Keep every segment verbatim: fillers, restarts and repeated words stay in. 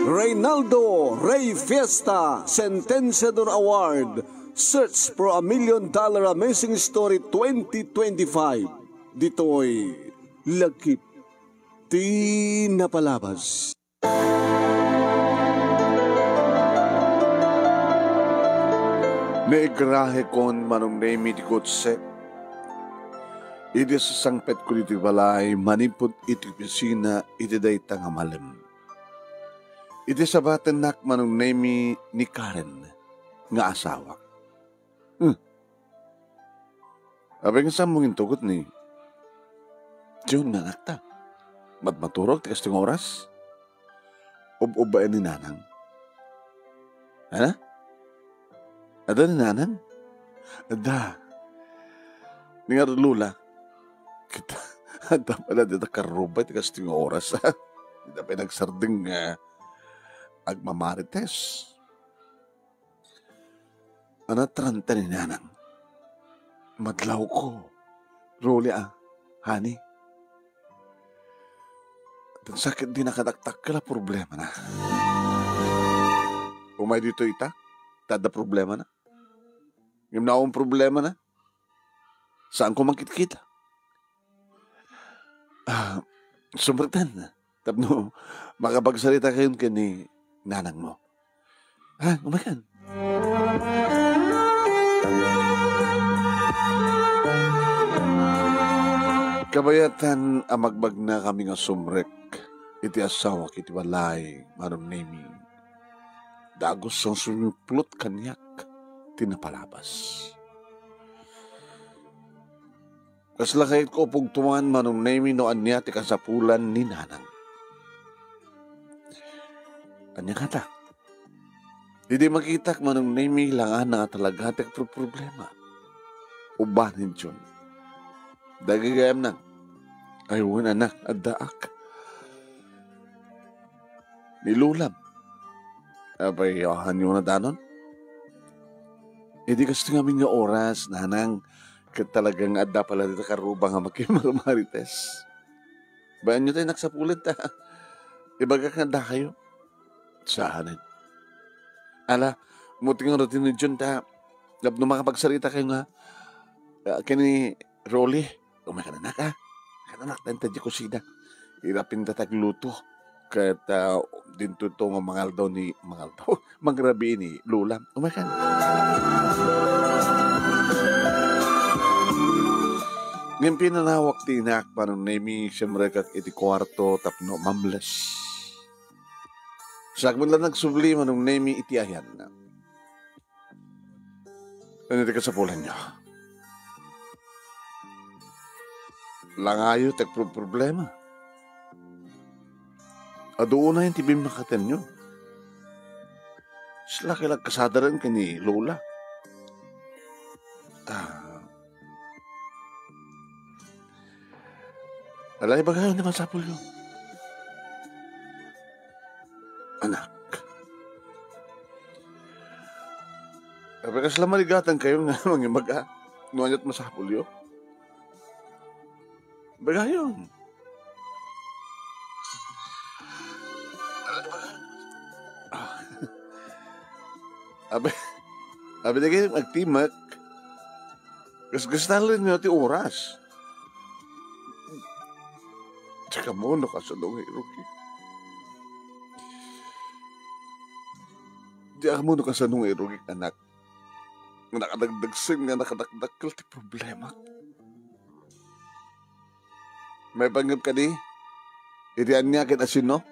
Reynaldo Rey Fiesta Sentenciador Award, Search for a Million Dollar Amazing Story twenty twenty-five. Ditoy Lagip ti Napalabas. Naigrahekon, Manong Nemy, ti gutset idi sasangpetko ditoy balay manipud iti opisina iti dayta nga malem. Iti sabatennak, Manong Nemy, ni Karen nga asawak. Hmm. Apay nga saanmo nga intugot ni Jun nga anakta? Matmaturog ti kastoy nga oras? Ub-ubbaen ni Nanang. Ana? Adda ni Nanang? Adda. Ni nga Lola. Kita, adda pala dita karruba ti kastoy nga oras, ha? Dita pay nagsardeng nga agmamarites. Ana, tranta ni Nanang. Madlawko. Ruli, ah. Honey. Ti sakit, di nakadakdakkel a problemana. Umay ditoy ita, ta adda problemana. Ngem no awan problemana, saanko mangkitkita. Ah, sumrektan tapno makapagsarita kayon ken ni nanangmo. Ha, umaykan. Kabayatan a magbagna kami nga sumrek iti asawak iti balay, Manong Nemy. Dagus a sumimplot kaniak ti napalabas. Kasla kayatko a pugtoan, Manong Nemy, no ania ti kasapulan ni Nanang. Ania kata? Idi makitak, Manong Nemy, langana a talaga ti agproproblema. Ubanen, Jun. Dagigayam nang. Ay, wen, anak, addaak. Ni Lolam. Apay, ahanyo na danon? Idi kastoy ngamin nga oras, Nanang, ket talaga nga adda pala dita karruba nga makimarites. Bayanyo tay naksapulen ta ibagak nga adda kayo. Saanen. Ala, muti nga rutin ni Jun ta, tapno makapagsarita kayo nga, ah, ken ni Rolly, umay ka na, anak, ah. Kan anak, denta di kusina. Irapin ta tagluto. Ket, ah, dinto to nga mangaldaw ni, mangaldaw, mangrabii ni Lola. Umay ka na. Ngem pinanawak ti inak, Manong Nemy, siyempre kak iti kuarto tapno mamles. Siak met la nagsubli, Manong Nemy, iti ayanna. Ania ti kasapulanyo? Langayo ti agproproblema. Adu unayen ti bimmakatenyo. Sila kay nagkasadaren ken ni Lola. Ah. Ala, ibagayo ti masapulyo. Anak. Apay, kasla maligatankayo nga mangibaga no aniat masapulyo? Ibagayo. Ah. Abi, abi dagiti agtimek. Gasgastalenyo ti oras. Di kamo no kasano nga irugi. Di kamo no kasano nga irugi, anak. Nga nakadagdagsen nga nakadakdakkel ti problema. Maipanggep kadi? Iti ania ket asino?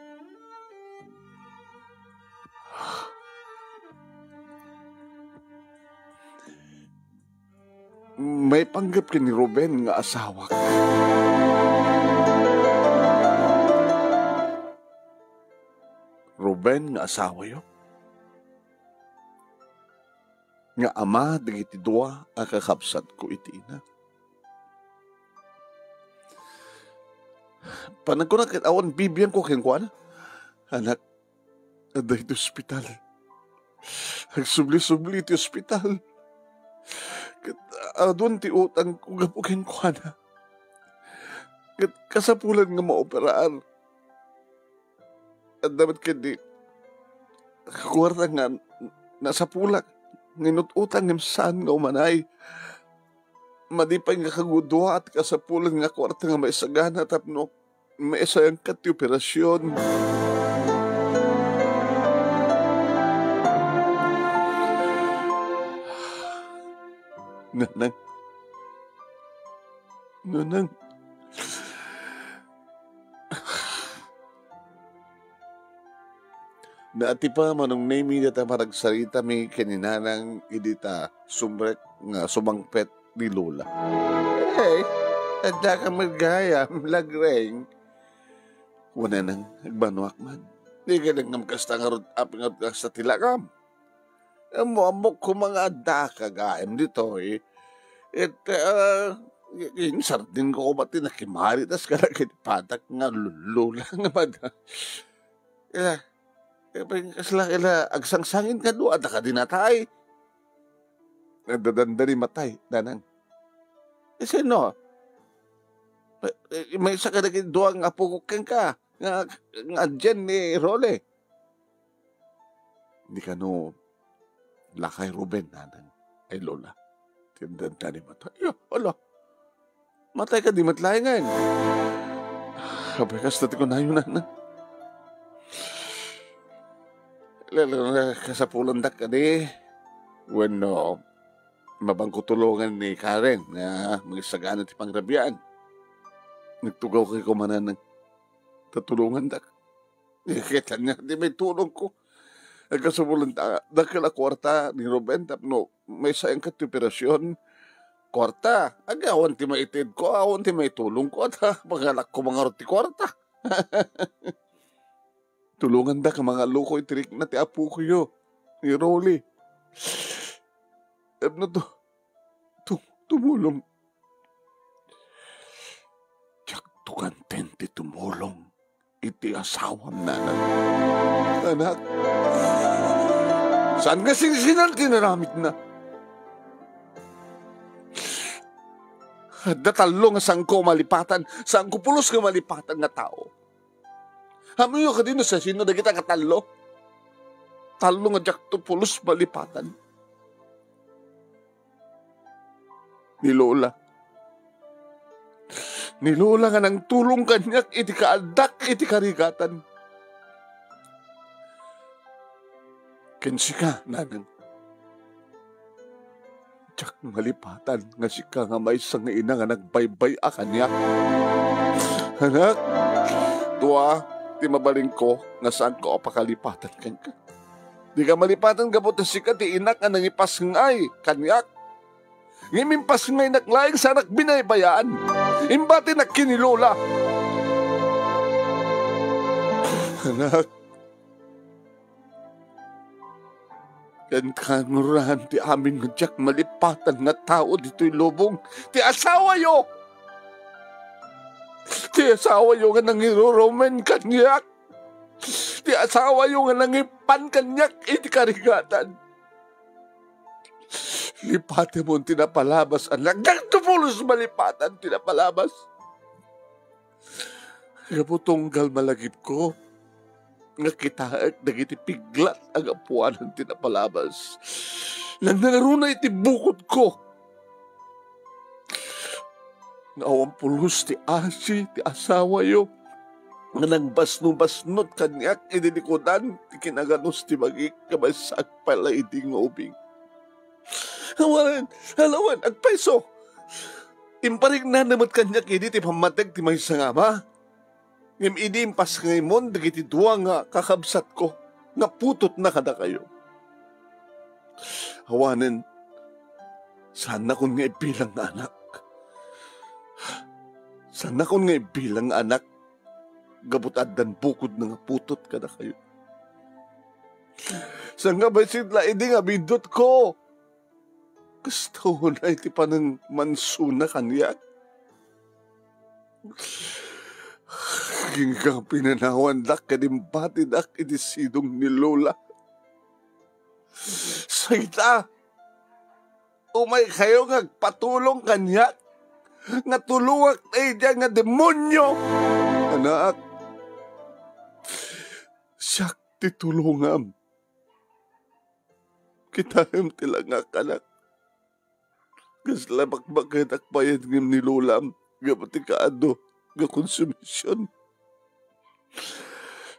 Maipanggep ken ni Ruben nga asawak. Ruben nga asawayo? Nga ama dagiti dua a kakabsatko iti ina. Panagkuna ket awan bibiangko kenkuana. Anak, adda iti ospital. Agsubli-subli iti ospital. Ket aduan ti utangko gapu kenkuana. Ket kasapulan nga maoperar. Adda met ketdi kuarta nga nasapulak nga inut-utang ngem saan nga umanay. Madi pay nga kagudua ti kasapulan nga kuarta nga maisagana tapno maisayanka ti operasion. Nanang. Nanang. Naatipa manong Nemi data panagsaritami ken ni Nanang idi ta sumrek nga sumangpet ni Lola. "Hey, addaka met gayam, Lagreng?" Kuna Nanang, agbannuak man. "Di ka ngem kasta ngarud, apay ngarud kasta ti lakam?" "Ammo-ammok koma nga addaka gayam ditoy. Ket, ah, insardengko koma ti nakimaritas kadagiti patak nga lulula nga mada." "Ila, eh, kasla, ila, agsangsangen kano, adda kadi natay?" "Adda dandani matay, Nanang." "Eh, sino?" "Eh, eh, maysa kadagiti dua nga apok kenka, nga, nga adien ni Rolly." "Di kano lakay Ruben, Nanang, ay Lola?" Ti dandani matay. "Ala, matay kadi met laengen?" "Apay, kasta ti kunayo, Nanang." "Lalo nga kasapulandak kadi wenno mabangko tulongan ni Karen nga mangisagana ti pangrabian. Nagtugawkayo koma, Nanang, ta tulongandak." "Ket ania ti maitulongko? Agkasapulan ta dakkel a kuarta ni Ruben tapno maisayanka ti operasion. Kuarta, awan ti maitedko, awan ti maitulongko, ta pangalakko mangarud ti kuarta." "Tulongandak a mangaluko iti rikna ti apokoyo, ni Rolly. Tapno tu-, tu-, tumulong." "Diakto kanten ti tumulong iti asawam, Nanang." "Anak, saan nga singsinan ti inaramidna? Adda tallo nga saanko a malipatan, saanko pulos nga malipatan nga tao. Ammoyo kadi no siasino dagita nga tallo? Tallo nga diakto pulos malipatan." Ni Lola. Ni Lola nga nangtulong kaniak iti kaaddak iti karigatan. Ken sika, Nanang. Diak malipatan nga sika nga maysa nga ina nga nagbaybay-a kaniak. Anak, dua ti mabalinko nga saanko a pakalipatan kenka. Dika malipatan gapu ta sika ti inak nga nangipasngay kaniak. Ngem impasngaynak laeng saanak binaybay-an. Imbatinak ken ni Lola. Anak, ken kangraan ti amin nga diak malipatan nga tao ditoy lubong, ti asawayo. Ti asawayo nga nangirurumen kaniak. Ti asawayo nga nangipan kaniak iti karigatan. Lipatemon ti napalabas, anak. Diakto pulos malipatan ti napalabas. Gapu tunggal malagipko nga kitaek dagiti piglat a gapuanan ti napalabas. Nangnangaruna iti bukodko. Nga awan pulos ti asi ti asawayo nga nangbasnobasnot kaniak idi likudan ti kinaganus ti bagik nga maysa agpalay idi nga ubing. Awan, alawan, agpayso. Impariknana met kaniak idi ti pammateg ti maysa nga ama. Ngem idi impasngaymon dagiti dua nga kakabsatko nga putotna kadakayo. Awanen, saannakon nga ibilang nga anak. Saannakon nga ibilang nga anak gapu ta addan bukodna nga putot kadakayo. Saan nga bassit la idi nga biddutko? Kasta unay ti panangmansona kaniak. Agingga pinanawandak ken imbatidak iti sidong ni Lola. Sayta, umaykayo nga agpatulong kaniak. nga tulongak daydiay nga demonio. Anak, siak ti tulongam. Kitaem ti langak, anak. Kasla bakbaketak payen ngem ni lolam gapu ti kaadu nga konsumision.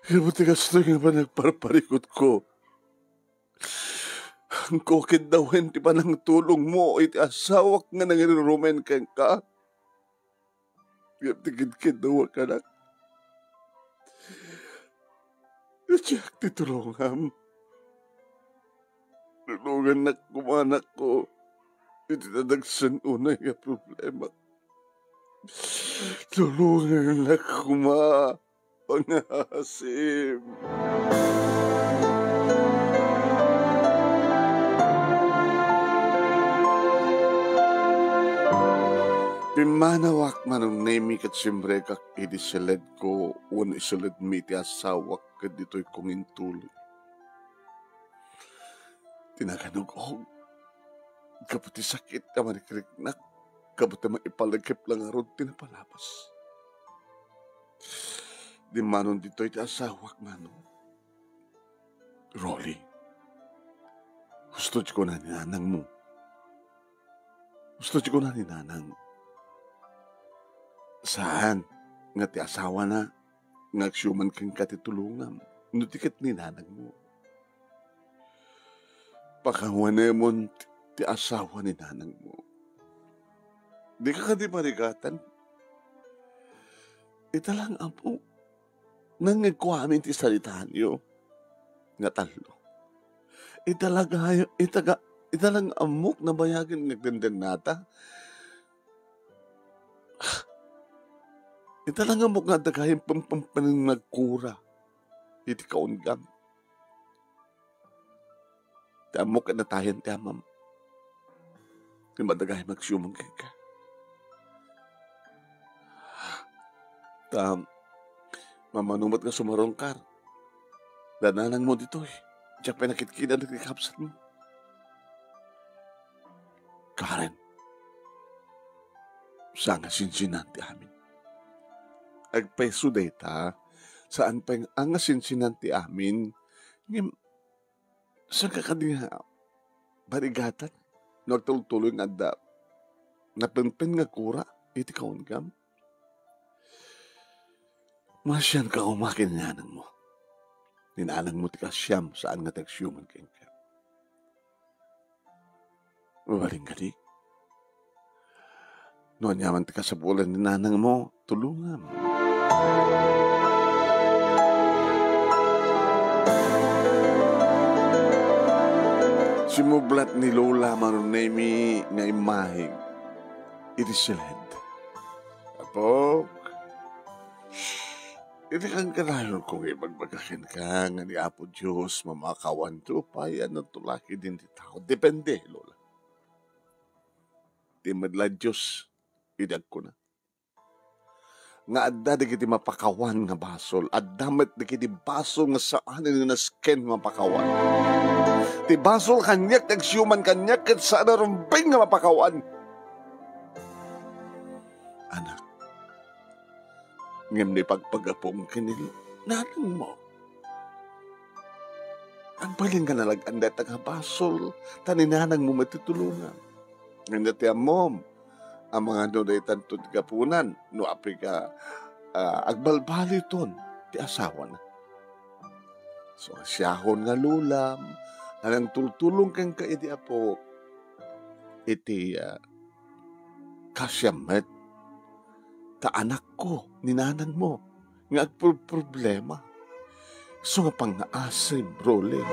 Gapu ti kastoy nga panagparparikutko. Angko ket dawen ti panangtulongmo iti asawak nga nangirurumen kenka. Ngem ti kedkedawak, anak, diak ti tulongam. Tulongannak koma, anakko, iti nadagsen unay nga problema. Tulongannak koma, pangasim. Pimmanawak, Manong Nemi, ket simrekak idi siledko wenno isiledmi ti asawak ket ditoy kong intuloy ti naganug-og gapu ti sakit a marikriknak, gapu ti maipalagip la ngarud ti napalabas. Dimmanon ditoy ti asawak, Manong. Rolly, husto ti kuna ni nanangmo. Husto ti kuna ni nanang. Saan nga ti asawana nga agsiuman kenka ti tulongam, no di ket ni nanangmo. Pakawanemon ti, ti asawa ni nanangmo. Dika kadi marigatan? Ita lang ammo. Nangngegko amin ti saritaanyo nga tallo. Ita lang, ita ga-, ita lang ammok nabayagen nga agdendennata. Ita lang ammok nga adda gayam pempempenen nagkura iti kaunggam. Ti ammok ket natayan ti amam. Ngem adda gayam agsiumang kenka. Ta, mamano met nga sumarungkar. Dananangmo ditoy. Diak pay nakitkidan dagiti kabsatmo. Karen, saan nga sinsinan ti amin. Agpayso dayta, saan pay nga sinsinan ti amin. Ngem, saan ka kadi nga barigatan no agtultuloy nga adda napengpen nga kura iti kaunggam? Masianka koma ken ni nanangmo. Ni nanangmo ti kasiam, saan nga ti agsiuman kenka. Mabalin kadi? No aniaman ti kasapulan ni nanangmo, tulongam. Simmublat ni Lola Manong Nemi nga immahig iti siled. Apok, iti kankanayon ko nga ibagbaga kenka nga ni Apo Dios mamakawanto pay a natulak idin ti tao. Depende, Lola. Ti met la Dios idi agkuna nga adda dagiti mapakawan nga basol, adda met dagiti basol nga saanen nga nasken nga mapakawan. Ti basol kaniak ti agsiuman kaniak ket saan a rumbeng nga mapakawan. Anak, ngem no ipagpagapom ken ni nanangmo, agbalin nga nalag-an dayta nga basol, ta ni nanangmo met ti tulongam. Ngem no ti ammom, amangan no daytanto ti gapunan, no apay ka, ah, agbalbaliwton ti asawana. So, siakon nga lolam, a nangtultulong kenka idi Apo, iti, ah, kasiam met, ta anakko ni nanangmo nga agproproblema. Isu nga pangngaasim, Rolly.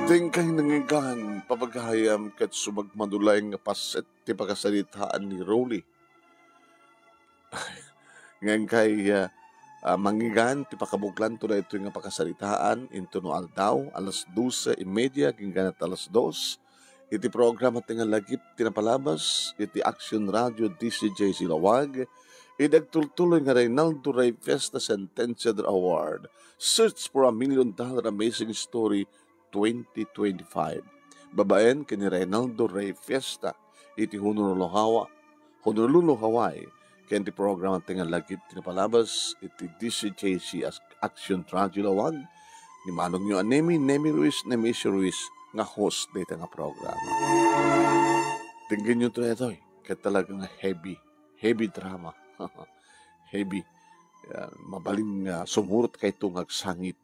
Ti inkay nangngegan, papagayam ket sumagmadulay nga paset ti pakasaritaan ni Rolly. Nga inkay, ah, ah, manngegan ti pakabuklanto daytoy nga pakasaritaan intono aldaw, alas doce y media, agingga alas dos, iti programa ti Ngalagip ti Napalabas iti Action Radio D C J Silawag, idi agtultuloy nga Reynaldo Rey Fiesta Sentencia Award, Search for a Million Dollar Amazing Story twenty twenty-five. babaen ken ni Reynaldo Rey Fiesta iti Honolulu, Hawa-, Honolulu, Hawaii, ken ti programa ti nga lagip ti napalabas iti D C J C As-, Action Radio Laoag, ni manongyo a Nemi, Nemi Ruiz, Nemesio Ruiz, nga host dayta nga programa. Denggenyo to daytoy, ket talaga nga heavy, heavy drama. Heavy. Yan, mabalin nga sumurot kayto nga agsangit.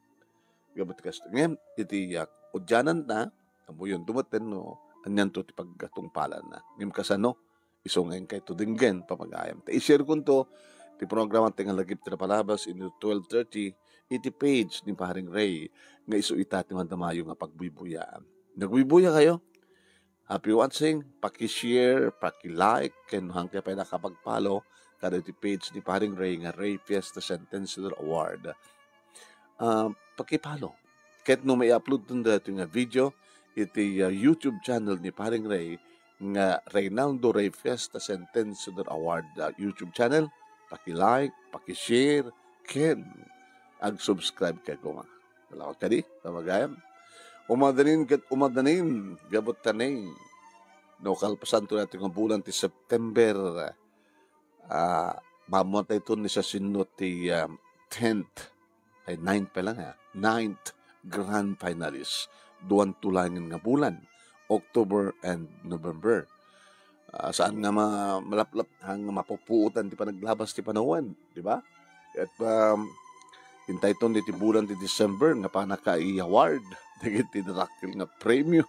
Gapu ti kasto. Ngem, iti, ah, udiananta, ammoyon dumaten no, anianto ti paggatungpalanna. Ngem kasano, isu nga inkayto denggen, pamagayam. Ta i-share konto, ti programa ti nga lagip ti napalabas, inno twelve thirty, iti page ni Paring Ray, nga isu ita ti madamayo nga pagbuybuyaan. Nagbuybuya kayo? Happy watching, paki-share, paki-like, ken no haankayo pay nakapag-follow kadagiti page ni Paring Ray nga Ray Fiesta Centennial Award. Ah, paki-follow. Ket no mai-upload ton daytoy nga video iti, ah, YouTube channel ni Paring Ray nga Reynaldo Ray Fiesta Centennial Award, ah, YouTube channel, paki-like, paki-share, ken ag-subscribe kayo koma. Salamat kadi, pamagayam. Umadanin ket umadanin, gapu ta ni, no, kalpasanto daytoy nga bulan ti September, ah, mammatayton ni siasino ti, ah, tenth, ay, ninth pa lang, ha? Ninth grand finalist. Duanto laengen nga bulan, October and November. Ah, saan nga ma-, malaplap, nga mapupuotan ti panaglabas ti panawen, di ba? Ket, um, intayton iti bulan ti December nga panaka-i-award dagiti dakkel nga premio.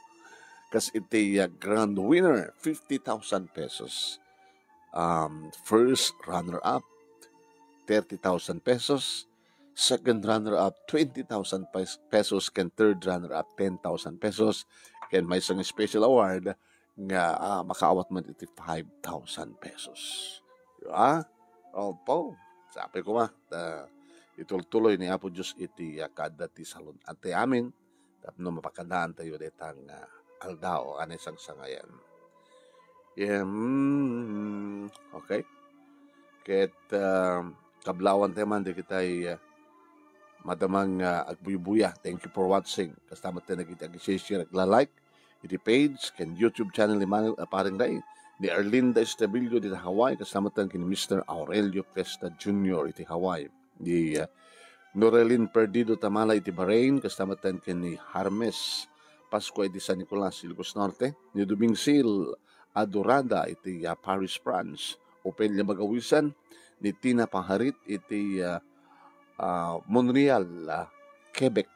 Kas iti, ah, grand winner, fifty thousand pesos. Um, first runner-up, thirty thousand pesos. Second runner-up, twenty thousand pes-, pesos. Ken third runner-up, ten thousand pesos. Ken maysa nga special award nga, ah, makaawat man iti five thousand pesos. Di ba? Opo. Sabi ko ma, ah, itultuloy ni Apo Dios iti, ah, kaadda ti salun-, iti amin, tapno mapakadaantayo dayta nga aldaw a naisangsangayan. Em, okay. Ket, ah, kablawantayo man dagitay, ah, madamang, ah, agbuybuya. Thank you for watching. Kasta met dagiti ag-share, agla-like iti page ken YouTube channel ni Manuel, ah, Paring Ray, ni Erlinda Estabillo dita Hawaii, kasta met ken ni Mister Aurelio Fiesta Junior iti Hawaii. Ni, ah, Norelin Perdido Tamala iti Bahrain, kasta met ken ni Harmes Pascua iti San Nicolas, Ilocos Norte, ni Dumingsil Adorada iti, ah, Paris, France, Ofelia Magawisan, ni Tina Paharit iti, ah, ah, Montreal, ah, Quebec,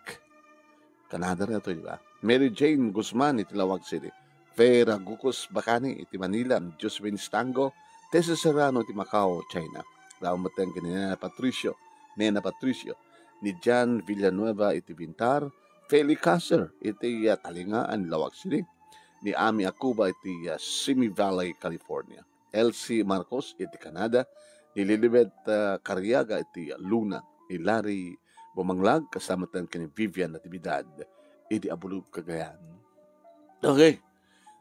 Canada na to, di ba? Mary Jane Guzman iti Laoag City. Vera Gucos Bacani iti Manila, Josephine Stango, Tessa Serrano iti Macau, China. Laeng met ken ni Nena Patricio, Nena Patricio, ni Jan Villanueva iti Bintar, Feli Caser iti, ah, Talingaan, Laoag City, ni Ami Acuba iti, ah, Simi Valley, California. Elsie Marcos iti Canada, ni Lilibet, ah, Cariaga iti Luna, ni Larry Bumanglag, kasta met ken ni Vivian Natividad iti Abulug, Cagayan. Okay.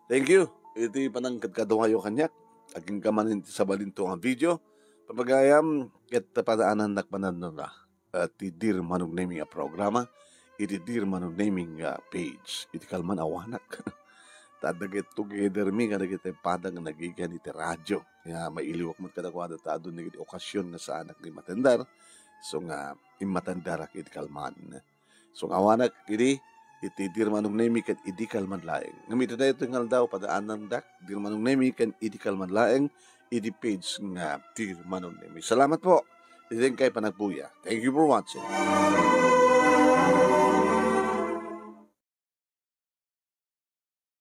Thank you iti panangkadkaduayo kaniak. Agingga manen iti sabalinto nga video. Pamagayam, ket padaanannak manen, ah, ti Dear Manong Nemi nga programa, iti Dear Manong Nemi nga page, iti kalman awanak. Ta adda get together mi kadagiti padang nga nagigan iti radio. Nga mailiwak met kadakuada ta adun dagiti okasion nga saanak nga matendar. So nga, immatendarak iti kalman. So nga awanak idi, iti Dear Manong Nemi ket idi kalman laeng. Ngem iti daytoy nga aldaw, padaanandak, Dear Manong Nemi ken idi kalman laeng, idi page nga Dear Manong Nemi. Salamat po. Iti kay panagbuya. Thank you for watching.